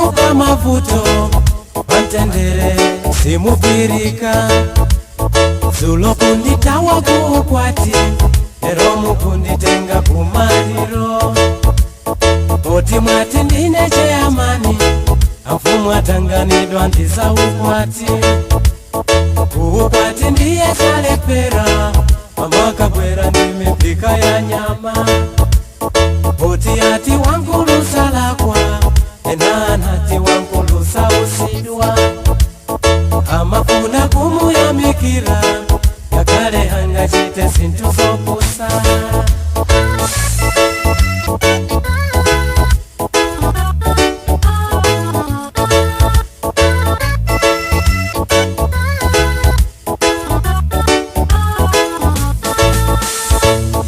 Anzanu pamavuto pamtendere simugwirika. Dzulo kunditawa kuukwati, lero mukunditenga kumaliro. Poti mwati ndine chairman, amfumu atanganidwa ndizaukwati. Kuukwati ndiye salepera, pamakabwera ndi mipika ya nyama. Poti ati wankulu salakwa, ena anati wankulu sausidwa. Amafuna kumuyamikira, yakale hangachite zinthu zopusa.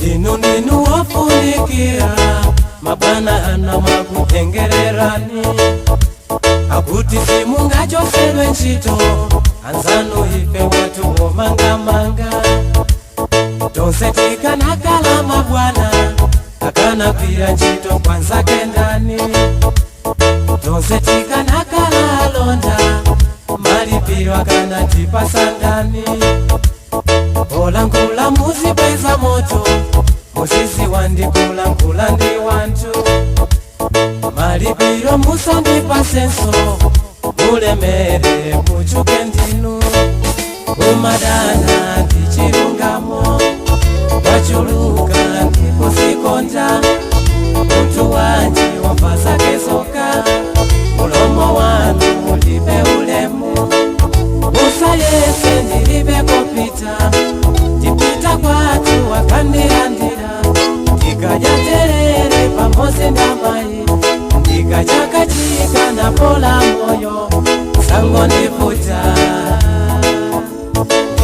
Inu ninu wafunikira, mabwana ana makutengererani. Akuti simungachosedwe ntchito, anzanu ife watu womangamanga. Tonse tikanakala mabwana, akanagwira ntchito kwanzake ndani. Tonse tikanakala alonda, malipiro akanatipasa ndani. Olangula muzibweza moto, muzizi wandikulangula ndi wanthu. Malipiro musandipasenso, mulemere muchuke ndinu. Umadana ndi chilungamo, wachuluka ndipo sikonja. Munthu wanji wamva zake zoka, mulomo wanu ulibe ulemu. Usayese ndilibe kopita, tipita kwathu wakandilandira. Ndikadya terere pamodzi ndamayi, ndikachakachika napola moyo. Sangondivuta,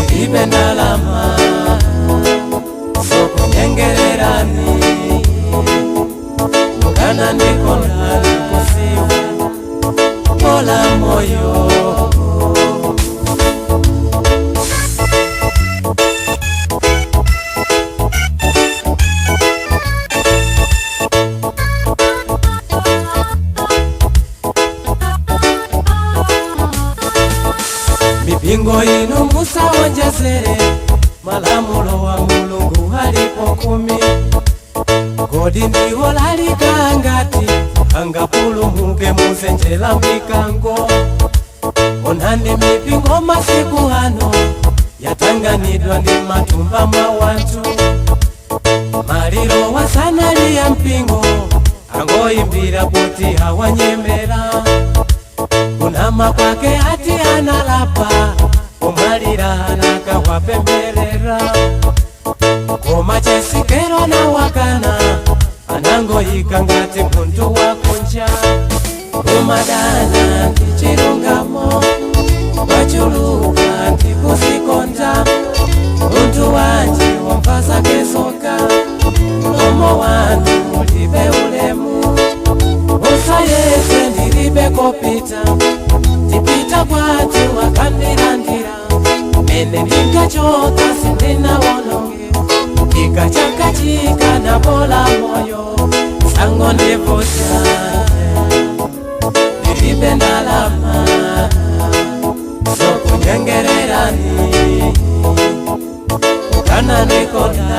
ndilibe ndalama sokunyengererani. Mukana ndikonda ndikusiwe, pola moyo. Mipingo inu musawonjezere, malamulo wa Mulungu alipo 10. Kodi ndiwo lalika ngati angapulumuke muzenjera mikango. Onani mipingo masiku ano yatanganidwa ndi matumba mwa wanthu. Maliro wasanali ya mpingo, angoyimbira kuti awanyemera. Kunama kwake ati analapa, omwalira anakawapemberera. Koma chesikero na wakana, anangoyika ngati munthu wakunja. Umadana ndi chilungamo, wachuluka ndi kuzikonda. Munthu wanji wamva zake zoka, mlomo wanu ulibe ulemu. Usayese ndilibe kopita, tipita kwathu wakandilandira. Mene ndinkachoka sindinawononge, ndikachakachika napola moyo. Sangondivuta, ndilibe ndalama sokunyengererani. Ukana ndikonda.